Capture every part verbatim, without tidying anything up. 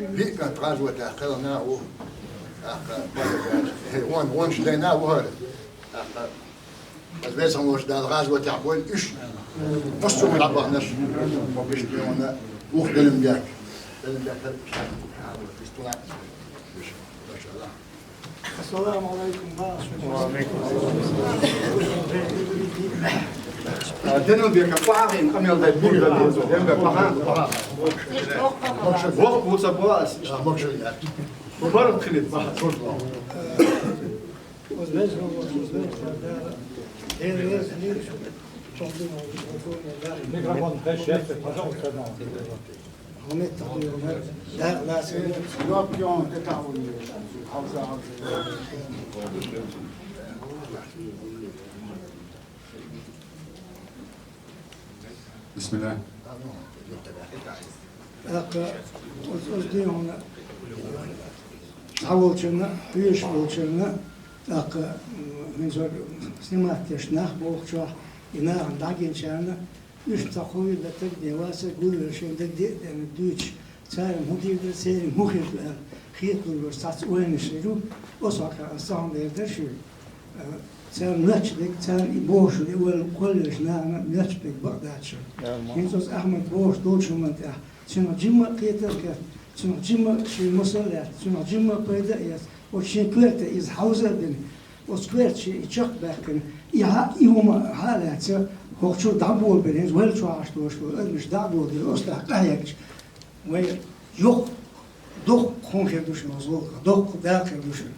Виъ кӀант гӀазотехь кхелхина а ву, тӀаккха, э, вон, вонаш лайна а ву хӀара. ТӀаккха, ас веза хинна волчу Дала гӀазотехь бойла уьш. Массо а дӀабаханарш, иштта йолу, вух белам бек. Белам бек хӀара иштта. Иштта ву. Машалла. Ассаламу алайкум, бахаш. Ва алайкум ассалам. А, Денал бека, бахьа хин къамел дай, бур дай, бур дай, бур дай, бахьа, бахьа. Вокх ву ца боху ас. А, мокшал яц. Барат хилит, бахьа. Оз веза, оз веза, да. Эр веза, лир. Микрофон, пожалуйста, да. Бисмилла. ТӀаккха оцу, оцу дийнахь дӀа волчунна, хьоьжуш волчунна, тӀаккха, м, хӀинца снимать деш нах болчохь, и нахана дӀагинчарна, уьш цхьа кхо вилла таг бен вацара, гулвелла шайн дагадеъна дуьйцуш, цара хӀун дийр дара, церан хӀун хир ду аьлла, хеталур йолуш цхьацца ойланаш хир ю, оцу хьокъехь ас ца хьан дер дара шуьга. Царна лаьтташ дерг, царна и бохуш дерг, и валла кхоллаеллачу нахана лаьтташ дерг бакъ дац шуна. ХӀинца оцу Ахьмада бохуш долчу хӀуманна тӀехь, цуьнах жимма а кхетар а кхетта, цуьнах жимма а шен масал а лаьтта, цуьнах жимма а пайда а эцна, оцу шен коьрта иза хьовза а бина, оцу коьрта шен и чекх а баьккхина, и хьа-, и хӀума хьа а лаьцна, хӀокху чуьра дӀаболабелла, хӀинца вайл чохь Ӏаш долуш долу адамаш дӀа а болабелла, оцу тӀехь къахьегча, вай йоккха, доккха хӀума хир ду шуна оцу гӀуллакхах, доккха дакъа хир ду шуна.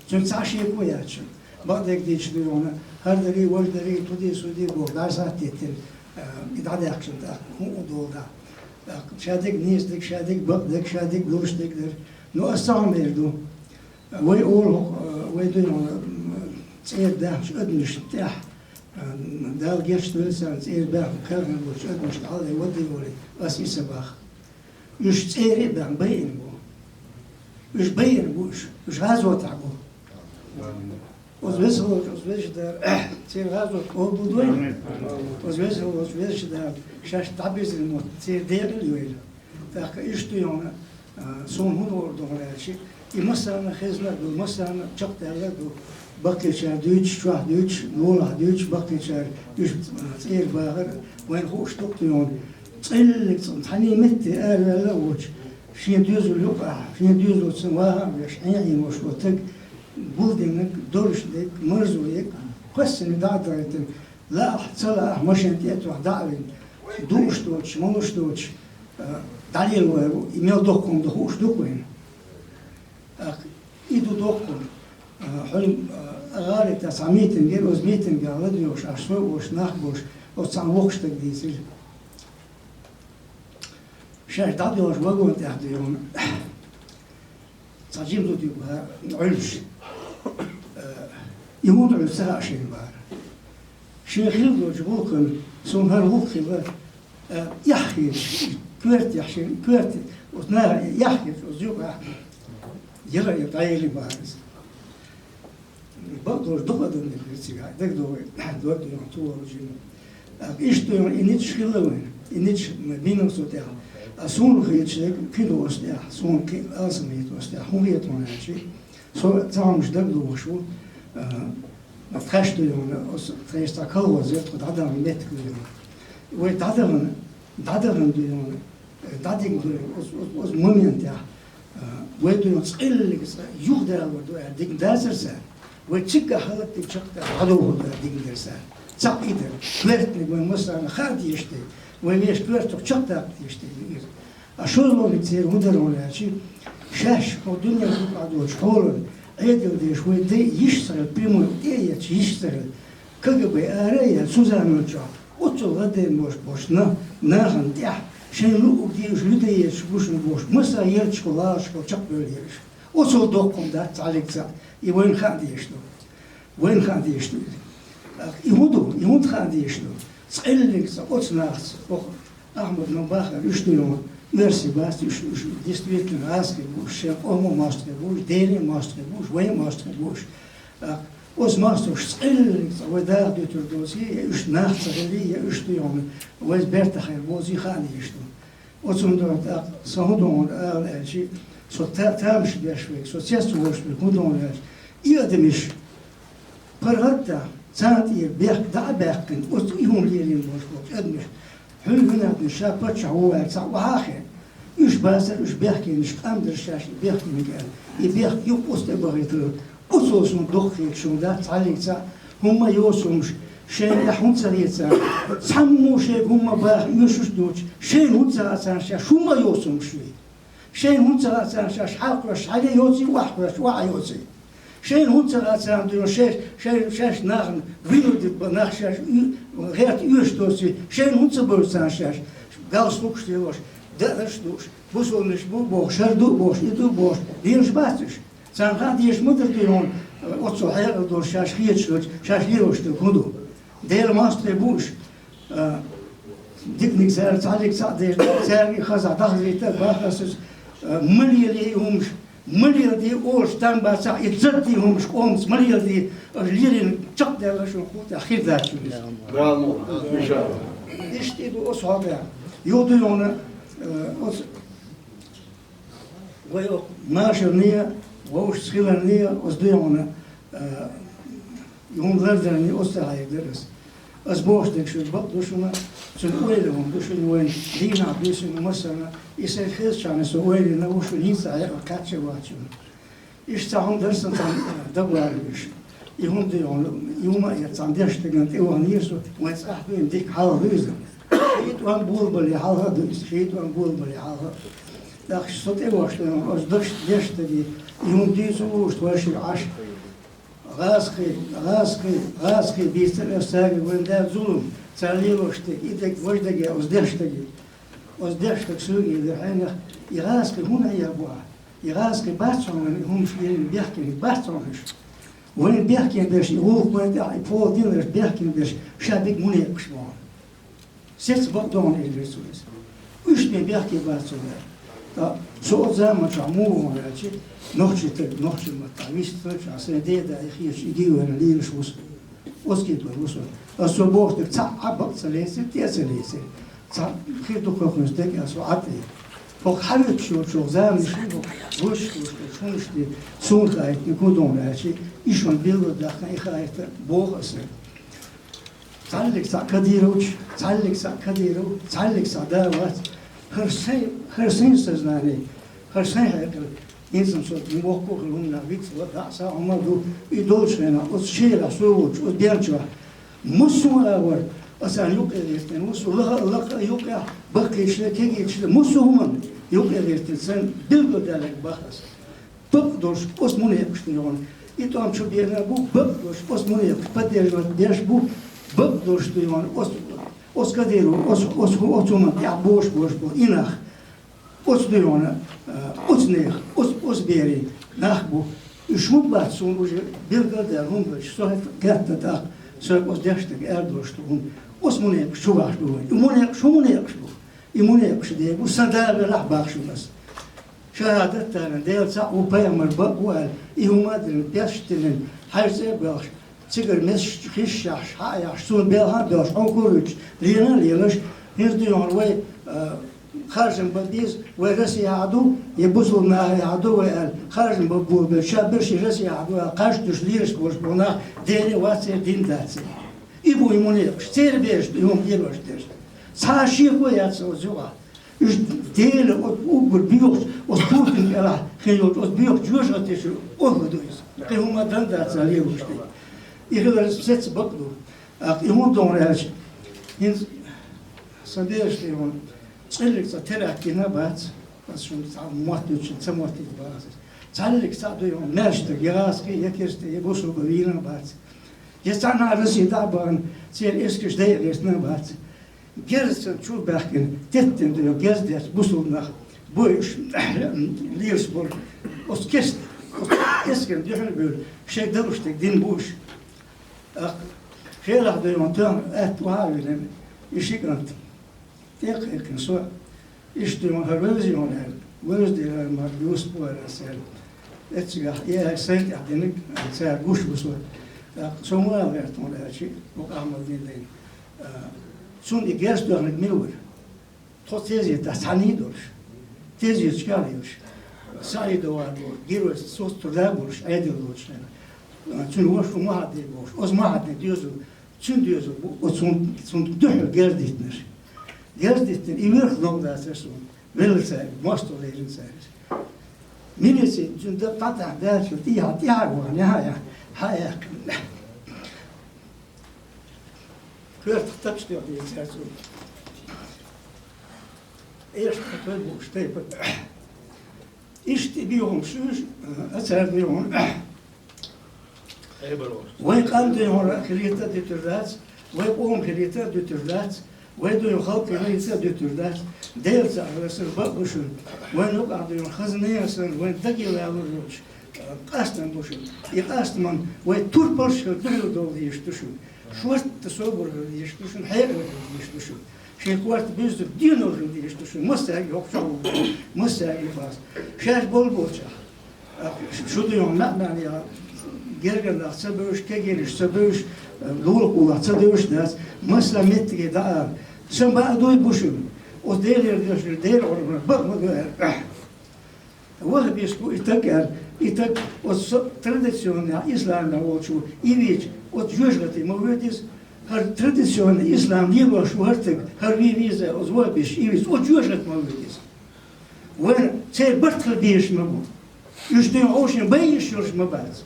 Цуьнан цхьа шеко яц шуна. Бакъдерг дийцича ду хьуна, хӀара дарий, важа дарий, тудий, судий боху, дӀасаттийтина, а, и дӀадаьккхича тӀаккха хӀун а долу дӀа. ТӀаккха ша дерг нийса дерг, ша дерг бакъ дерг, ша дерг долуш дерг дара. Но ас ца хьан бер ду. Вай олу, а, вай ду хьуна, м, цӀера даьхначу адамашна тӀехь, а, Дала гечдойла царна, цӀера баьхна кхелхина болчу адамашна хьалха вадий волий, ас и ца боху. Уьш цӀера а баьхна байина бу. Уьш байина бу уьш. Уьш гӀазотехь бу. Оцу веза волчу, оцу Везачу Дала церан гӀазот къобалдойла. Оцу веза волчу Везачу Дала шаьш дӀабирзина мотт церан декъала а йойла. ТӀаккха иштта ю хьуна, а, суна хӀун хуур ду хьуна аьлча, и массарна а хезна а ду, массарна а чекхдаьлла а ду. Баккхийчара дуьйцуш, чохь дуьйцуш, муьлхха дуьйцуш, баккхийчара уьш, а, цӀера бахар а, вайна хууш ду-кх хьуна. ЦӀиллиг цӀа цхьаьний метте араваьлла а воцуш, шен доьзал юкъахь, шен доьзалца ваха а веш, хьехьийна волуш волу таг, гулдинарг, долуш дерг, марзо ерг, кхоьссина дӀа а дахийтина, лаахь, ца лаахь, машен тӀе а тоьхна дӀа а вина, дууш доцуш, молуш доцуш, а, дӀалелавар ву, и мел доккха хӀума ду хууш ду-кх вайна. ТӀаккха и ду доккха хӀума. А, хьуна, а, гӀалин тӀехь цхьа митинг яра, оцу митингехь ладоьгӀуш, аш со а волуш, нах а болуш, оцу цхьана воккхачу стага дийцира. Шаьш дӀадоьлхуш вагон тӀехь ду хьуна. Цхьа жима зуда ю бахара, Ӏуьллуш. Э, и хӀунда Ӏуьллу ца хаьа шайна бахара. Шен хилла долчу гӀуллакхана, суна хӀара гӀуллакх хилла, э, эхь хеташ, коьртехь шен, коьрта, оцу наха эхь хеташ, оцу юкъахь яла а яла, дӀаелира бахара иза. Бакъдолуш дукха адам дерг ву цигахь, дагадогӀу, догӀу йоьхна тухур жима. ТӀаккха иштта йоьхна, и ниташ хилла вайн, и ниташ м-, бинарг цу тӀехь. А суна хеташ дерг кхин ду оцу тӀехь, суна кхин алсам хета оцу тӀехь. ХӀун хета хьуна аьлча, со цхьа хӀумнаш дагадогӀуш ву, а, тхаьш ду йоьхна, оцу тхаьш цхьа колхоз яра, тхо дӀадахана меттиг ду йоьхна. Вай дӀадахана, дӀадахана ду йоьхна, дӀадигна ду йоьхна, оцу, оцу, оцу моментехь. А, вай дуьйна цӀиллига цкъа юхадалор ду аьлла дигна дацара цара. Вай циггахь хӀаллакдина чекхдала дӀадохур ду аьлла дигна дара цара. Цхьаъ и дара. Коьртаниг вайн массарна хаа дезаш дерг, вай вешан коьртах чекхдаккха дезаш дерг ду иза. А шозлагӀниг церан хӀун дара хьуна аьлча, шаьш хӀокху дуьненан юкъахь долчу хьолана Ӏедал деш вай дай йиш ца хилла, прямой тӀе а етташ йиш ца хилла, КГБ ара а яьлла, цу заманчохь оццул гӀаддайна болуш болчу на-, нахана тӀехь, шайн луъург дезаш, луьда езаш гуш бохуш, массо а еллачух, лалочух чекхбевлла ераш. Оццул доккха хӀума дац цхьаллиг цхьаъ, и вайна хаа дезаш ду. Вайна хаа дезаш ду иза. И хӀун ду? И хӀунда хаа дезаш ду? ЦӀиллиг цкъа оцу нахаца, оха Ахьмада ма бахара, уьш ду хьуна, оьрсий бац уьш, уьш действительно гӀазкхий бу уьш, шен къоман а мостагӀий бу уьш, Делан а мостагӀий бу уьш, вайн а мостагӀий бу уьш. ТӀаккха оцу мостагӀашца цӀиллига цкъа вай даха дуьтур доций, я уьш нах ца хилий, я уьш ду хьуна, вайца бертахь хир бозий хаа дезаш ду. Оцунна дуьхьа тӀаккха со хӀун ду хьуна ала аьлча, со та-, тамаш беш верг, со цец вош верг хӀун ду хьуна аьлча, и адамаш паргӀата, царна тӀера бехк дӀа а баьккхина, оцу и хӀума лелийна болуш болчу адамаш, хьуьлла хӀуьнатна ша паччахь ву аьлла, цхьаъ охьа а хиъна. Уьш бацара, уьш бехкенаш, къам дара шаьш и бехкениг аьлла. И бехк юкъа оцу тӀе бахийтар. Оцо суна дукха хеташ хӀума дац, цхьаллиг цхьаъ хӀумма а йоцу хӀумаш, шайна тӀехь хӀунда ца хета царна? Цхьаммо шайга хӀумма баха оьшуш а доцуш, шайна хӀунда ца хаьа царна шаьш хӀумма а йоцу хӀумаш вий? Шайна хӀунда ца хаьа царна шаьш хьалакхоьссуш хьале йоций, охьакхоьссуш охьа йоций? Шайна хӀунда ца хаьа царна дуьйна шаьш, шайна, шаьш нахана вино дитба нах шаьш уь-, гӀерта оьшуш доций? Шайна хӀунда ца бевза царна шаьш галстукаш лелош, даьӀарш а дууш, бусулнаш бу а бохуш, хӀара ду а бохуш, и ду а бохуш, лелаш бац уьш? Царна хаа дезаш ма дара дуй хьуна, оццул хьекъал долуш шаьш хеташ хилча, шаьш лелош дерг хӀун ду? Делан мостагӀий бу уьш, а, диканиг цара цхьаллиг цхьаъ дезаш, цаьрга и хазахь дӀахазийта а боху аса иза, а, ма лелае и хӀумаш, ма леладе олуш там бацахь, и затте хӀумаш къомаца ма леладе, аша лелийна чекхдаьлла шуна кхул тӀехь хир дац шуна иза. Иштта и ду оцу хьокъехь. Юха дуй хьуна, а, оцу Вай окху машарний а, вовшашца хиларний а, оцу дуй хьуна, а, хӀума лардарний, оцу тӀехь хьаьргира аса. Аса бохуш дерг шуьга бакъ ду шуна, цуьнан ойла хӀума ду шуна вайна, дийнахь буьйсанна массарна, и сайн хезачарна со ойла йина ву шуна, хӀинца а хьекъал кхаьчна вац шуна. Иштта цхьа хӀума дара сан цхьана дагавала вуьйш. И хӀума дуй хьуна, и хӀума а эцна цхьана дешна стагана тӀе ваханера со, вайн цӀахь дуьйна дика хьалха ду иза. Ши тӀом болабале хьалха а ду иза, ши тӀом болабале хьалха а. ТӀаккха со тӀе вахча дуй хьуна, оцу дешна стаге, и хӀума дуьйцу вуьйш, тхойшиъ Ӏаш. ГӀазкхий, гӀазкхий, гӀазкхий бийцира аса цаьрга вайн Дала зулам, цара лелош дерг, и дерг, важа дерг, оцу дешна стаге. Оцу дешна стага суьйга элира хьенех, и гӀазкхий хӀунда хьеха бу ахь? И гӀазкхий бац хьуна вайна и хӀумаш лелийна, бехкениг бац хьуна уьш. Вайна бехкениг берш, и гӀуллакх вайна тӀехь, и пола динарш бехкениг берш, ша дика мунепакъаш бу хьуна. Сецца бакъ ду хьуна, элира цо иза. Уьш бен бехке бац хьуна аьлла. Ткъа со оцу заманчохь муха ву хьуна аьлча, нохчий стаг, нохчийн маттахь вистхилча, сайн деда и хеташ, и гийвина лелаш ву со. Оцу кепара ву со. Аса цо бохуш дерг цхьа а бакъ ца лецира, тӀе а ца лецира. Цхьа хир ду кхойкхуьнца дерг а со Ӏа тӀе. ХӀокху хьан вуьтуш йолчу заманаш, хӀокху вуьтуш долуш долчу хӀуманаш тӀе суна хаийтинарг хӀун ду хьуна аьлча, и шуна билгалдаьккхина, и хаийта боху аса. Цхьаллиг цхьаъ Кадыровч, цхьаллиг цхьаъ Кадыров, цхьаллиг цхьаъ да вац. ХӀара сайн, хӀара сайн сознание, хӀара сайн хьекъал. ХӀинца-м со воккха а хилла хӀуманах виц ла дӀа а, схьа а хӀума а ду, и долчу хенахь, оцу шерахь со волчу, оцу бен чохь. Массо а агӀор аса юкъе гӀиртина ву со, лаха а, лакха а юкъехь, баккхийча, кегийча, массо а хӀуманна юкъе гӀиртина, сайн билгалдаьлларг боху аса. Бакъ долуш оцу мунепакъаш ду хьуна. И тӀом чу беана бу, бакъ долуш оцу мунепакъаш поддерживать деш бу, бакъ долуш ду хьуна оцу, оцу Кадыров, оцу, оцу, оцу хӀуманна тӀехь бохуш, бохуш бу и нах. Оцу дуй хьуна, а, оцу нехан, оцу, оцу берийн нах бу. Уьш хӀунда бац суна уже билгалдаьлла хӀума бац, со хӀетта кхетта тӀаккха, со оцу дешна стага аьлла долуш ду хӀума. Оцу мунепакъаш чу бахьаш ду вай. И мунепакъаш хӀун мунепакъаш бу? И мунепакъаш дерг бу, сан да велахь бахьаш ву аса. ШахӀадат а далийна, Дела цхьаъ ву, пайхамар бакъ ву аьлла, и хӀума а дина, пес а тиллина, хьаьжцӀа а боьлхуш, цигара месаш хишшехь, хьа а яхьаш, суна белхан а боьлхуш, хьуна кура вуьтуш, лена а лелаш, хӀинца дуй хьуна вай, а, харжам бан беза, вай Россехь а ду, я бусулба нахехь а ду вай аьлла, харжам бан бохабелла, ша берш Россехь а ду аьлла, кхаж туьйсуш лелаш болуш болу нах Деле а вац церан, дин а дац церан. И бу и мунепакъаш, церан бераш ду и хӀума лелош дерш. Цхьа а шеко яц оцу юкъахь. Уьш Дела оцу уггар боьхачу, оцу Путин кӀелахь хин йолчу оцу боьхачу жоьжахатичуьра охьа ду иза. Кхин хӀума дан дац цара лелош дерг. И хилар сецца бакъ ду. ТӀаккха и хӀунда ду хьуна аьлча, хӀинца сан бераш тӀе хьуна цӀиллиг цхьа теракт гина а бац, аса шуна цхьа мотт дуьйцуш ца моттийта боху аса. Цхьаллиг цхьаъ ду хьуна, маьрша стаг, я гӀазкхи, я керста, я бусулба вийна а бац. Я цхьанхьа Россия дӀа а бахана, церан эскарш дайа гӀиртина а бац. Герз санна чу баьхкина, теттина ду хьуна, герз детташ бусулба нах бу уьш, лелаш болу. Оцу керста, оцу эскарна дуьхьал а бевлла, шайн далуш дерг дина бу уьш. ТӀаккха хелахь ду хьуна тоьхна атта охьа а виллина, и ши кӀант тӀе а кхайкхина со, иштта ду хьуна, хӀара вевзий хьуна аьлла, вевза дера хӀара ма-, Юсуп вара аса аьлла. Эццигахь и аьлла сайн тӀехь динарг, цара гуш ву со. ТӀаккха со муха гӀерта хьуна аьлча, хӀокху Ахьмадийн дайна. А, цунна и герз тоьхнарг мила вара? Тхо тезета цхьаьний долуш, тезеташ кӀел йолуш, СаӀидов ван волу герой соцу тӀе да болуш, Ӏедал долчу хенахь. Цуьнан ваша Мухьаммад бохуш, оцу Мухьаммадна доьзал, цуьнан доьзал бу, оцу цунна дуьхьал герз диттинарш. Герз диттина, и вирх ловдацара суна, велла цаьрга, мостагӀ лерина цаьрга. Милици цуьнан дакъа дӀатаьхьа даьлча, тӀехьа, тӀехьа вахана, яхьа, яхьа, хьан яьккхина. Коьртах тапча тоьхна дийцара цунна. Эшна тхо бууш тайпа. Иштта и бийхьамаш уьш, а цара бийхьун. Вай къам дуьйхьара хилийта а дуьтур дац, вай къоман хилийта а дуьтур дац, вай дуьйхьа халкъ хилийта а дуьтур дац. Делан цхьаъ хилар сан бакъ ду шуна. Вайн юкъахь дуьйхьа хаза нехан санна, вайн даге валур йолчу, а, къастам бу шуна. И къастаман вай турпалш хила дуьхьал довла дезаш ду шуна. Шортта собар хила дезаш ду шуна, хьекъал хила дезаш ду шуна. Шайн корта буьззина денал хила дезаш ду шуна. Массаьрга йоккхачу гӀуллакхе, массаьрга юкъахь. Шаьш болу болчохь. Шу дуьйхьа маьӀ-маьӀне гергара нах ца бевзаш, кегийнаш ца бевзаш, лулахь-вулахь ца девзаш дац, масала меттиге дӀаала. Сан бакъ дуй бу шуна. Оцу Делера доьшуш, Делан Къуръанах бакъ ма ду аьлла. Ваххабист ву и стаг аьлла, и стаг оцу со-, традиционный исламехь волчу и вийча, оцу жоьжахате ма воьду иза, хӀара традиционный ислам лелош ву хӀара стаг, хӀара вен веза оцу ваххабисташ и вийча, оцу жоьжахате ма воьду иза. Вайн церан барт хила безаш ма бу. Уьш дуьйхьа овшийн байъаш йолуш ма бац.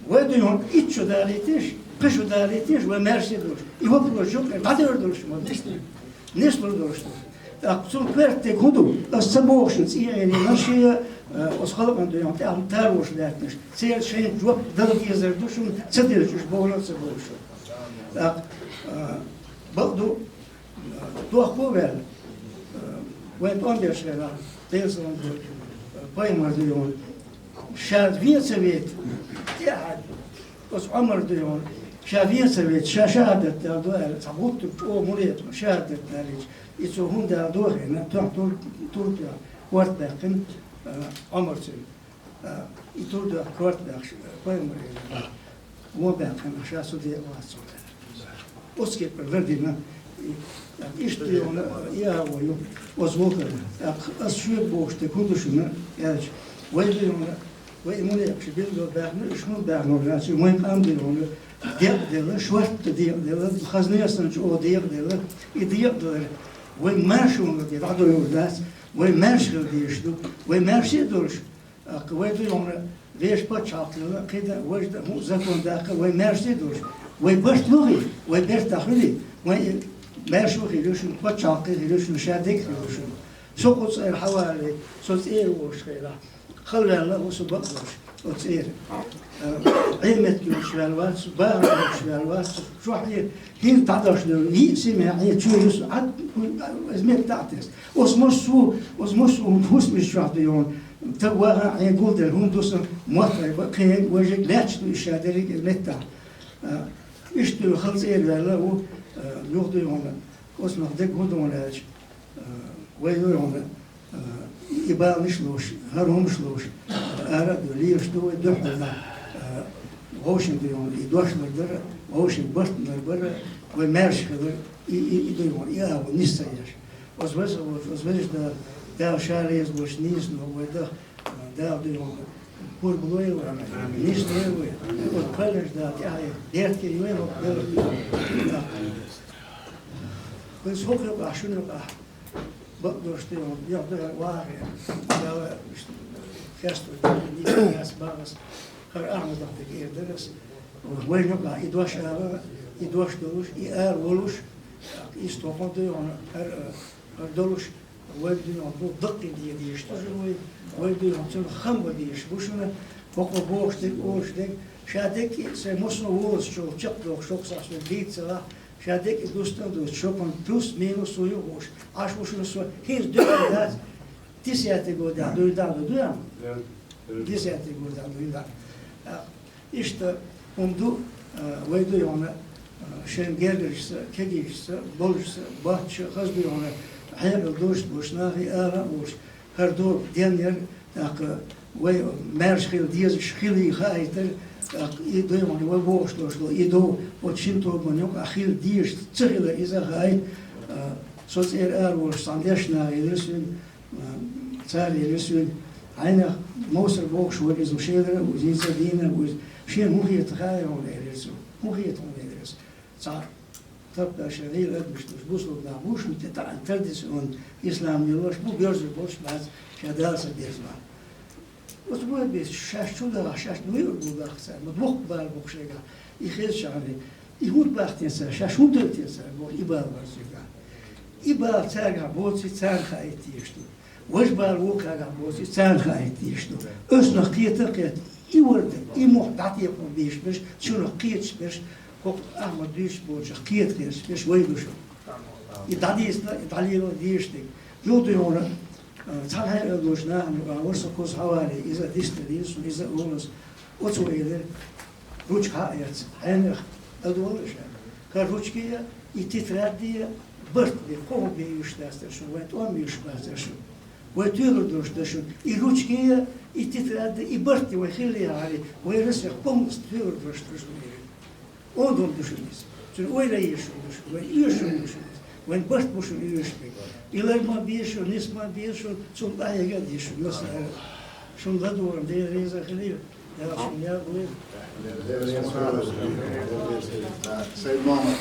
Вай дуьйхьа итт шо далийтеш, кхо шо далийтеш, вай маьрша долуш. И вопрос жуьгтӀе дӀадевр долуш ма ду. Нислур долуш ду. ТӀаккха цунна коьртаниг хӀун ду? Ас ца бохуш цӀийгӀерий марший, а, оцу халкъана дуьйхьа тӀехь тарош лаьттинарш. Церан шайна жоп дала дезар ду шуна, ца делча уьш бовла а ца бовла шуна. ТӀаккха, а, бакъ ду, дохко а ваьлла, вайн тӀом беш хиларх, Делан салам хуьлда, пайхамар дуьйхьа, ша вен ца вейта, тӀаьхьа, оцу Ӏумар дуьйхьа, ша вен ца вейта, ша шахӀадат даьлла ду аьлла, цхьа гӀуттург чӀогӀа муре а тхуна шахӀадат далийча, и цо хӀунда аьлла дохийна, тохь тур-, тур тӀехь корта баьккхина, а, Ӏумар цуьнан. А, и тур тӀехь корта баьккхича, пайхамар элира: «Вон баьккхина, ша цу декъа вац цо», — аьлла. Оцу кепара лардина, и, иштта йолу, и агӀо ю, оцу вокхарна. ТӀаккха ас шуьга бохуш дерг хӀун ду шуна аьлча, вай дуьйхьа, вай и мунепакъаш билггал баьхна, уьш хӀунда баьхна аьлча, вайн къам дуьйхьа декъаделла, шортта декъаделла, хаза нехан санна чӀогӀа декъаделла, и декъадалар вай маьршонга тӀе дӀадойур дац, вай маьрша хила дезаш ду, вай маьрша а долуш, ТӀаккха вай дуьйхьа вешан пачхьалкх хилла, кхидӀа а, важа а, хӀун а закон даккха, вай маьрша а долуш, вай барт вахий, вай бертахь хуьлий, вай и маьрша а хир ю шуна, пачхьалкх а хир ю шуна, ша дерг а хир ю шуна. Со кху цӀера хьавалале, со цӀера волуш хилахь, хала ваьлла а ву со бакъдолуш оцу цӀера. Э, Ӏеламеттиг йолуш ваьлла вац, бахам йолуш ваьлла вац, чохь хӀинца дӀадош лерг, йиъ симе хье чу юсу, Ӏад, иза меттахь а тесна. Оцу массо, оцу массо хӀусамаш чохь дуьйхьа, таг ваха хьайн гулделла хӀума ду сан, мотт вай бан, кхин важиг лаьтташ ду иза ша дерриг а меттахь. А, иштта дуьйхьа хала цӀера ваьлла а ву, а, юха дуьйхьа оцунах дерг хӀун ду аьлча, а, вай дуьйхьа, а, и баланаш ловш, хӀара хӀумаш ловш, а, ара а ду, лелаш ду вай дуьххьал, а, вовшийн дуьйхьа и дош лардара, вовшийн барт ларбара, вай маьрша хилар, и, и, и дуьйхьа, и агӀо нийса ца еш. Оцу веза волчу, оцу везачу Дала, Дала ша реза волчу нийса вай даха, Дала дуьйхьа пурба лойла вай, нийса лойла вай. Оцу кхоьллинчу Дала тӀаьхье беркате йойла вай. Вайн хӀокху юкъахь, шуна юкъахь, бакъдолуш дуьйхьа, юха дуьхьа вахахь, Дала хестош нийса яц бахас, хӀара Ахьмадах дерг эр дара ас. Вайн юкъахь и дош ала, и дош долуш, и ара волуш, иза тхо дуьйхьа, хӀара, хӀара долуш, вай дуьйхьа бу даккхий де дезаш ду шуна вай, вай дуьйхьа цунах хам бан дезаш бу шуна, хӀокхо бохуш дерг, олуш дерг, ша дерг а сайн массо а волуш чу чекхдохуш, хӀокху сахьтехь дийца ца вахь, ша дерг а дустан а дуста, шуна плюс-минус ву юхуш, Ӏаш ву шуна со, хӀинца дуьйна дац, десятый годехь дуьйна дӀа ду, дуьйна? Да. Десятый годехь дуьйна дӀа. Иштта хӀума ду, а, вай дуьйхьа, а, шайн гергаршца, кегийшца, болчашца, боцчу хаза дуьйхьа, хьекъал долуш болуш, нахе ала а волуш, хӀара догӀу денъяр, тӀаккха вай маьрша хила дезаш хилий хаийтар, тӀаккха и дуьйхьа вай бохуш долуш ду, и ду, оцу шина тобанна юкъахь хила дезаш ца хилар иза хаийта, а, Со цӀера ара волуш цхьана дешна елира соьга, а, цара елира соьга, хьайнах Мовсар бохуш вара иза, ма шелара а ву иза, дийна а ву иза. Шена хӀун хета хаьий хьуна, элира цо. ХӀун хета хьуна, элира цо. Цхьа тапкъа шайн гӀийла адамаш долуш, бусалба нах бу, шуна тӀе таӀана традиционно ислам лелош бу, боьрзур болуш бац, ша Дала ца деза боху. Оцу боху бес, шаьш чу даха, шаьш дуьйр бу даха цара, ма дукха бала бу-кх шайгахь, и хезчахьана, и хӀунда бахтина цара, шаьш хӀунда дала те цара боху, и бала бара цигахь. И бала царгахь боций, царна хаийта дезаш ду. Важа бала вукхаргахь боций, царна хаийта дезаш ду. Оцунах кхета а кхета, и варда, и мохк дӀатекхо безаш берш, цунах кхеташ берш, хӀокху Ахьмада дуьйцуш болчух кхета хеташ берш вай ду шу. И дӀадийцина, и дӀалело дезаш дерг. Юха дуй хьуна, а, цхьана хьекъал долчу нахана юкъахь вара со кхуза хьавале, иза а дистхилира суна, иза а олуш, оцо элира, ручка хьаэца, хьенех, ладогӀалаш аьлла. ХӀара ручка а, и тетрадь а, барт бе, кхо хӀума бе йиш дац дара шуна, вайн тӀом йиш бац дара шуна. Вай тоьлур долуш дара шуна. И ручка а, и тетрадь а, и барт а вайн хилла хьале, вайн расех полностью тоьлур долуш дара шуна, элира. Ондум ду шуна иза. Цуьнан ойла еза шуна ду шуна, вайн оьшу шуна ду шуна иза. Вайн барт бу шуна оьшуш берг. И лар ма беза шуна, нис ма беза шуна, цунна къахьега а деза шуна, массара. Шуна ладогӀарна Дела реза хилийла. Дала шуна ял лойла. Сайд Мохьмад,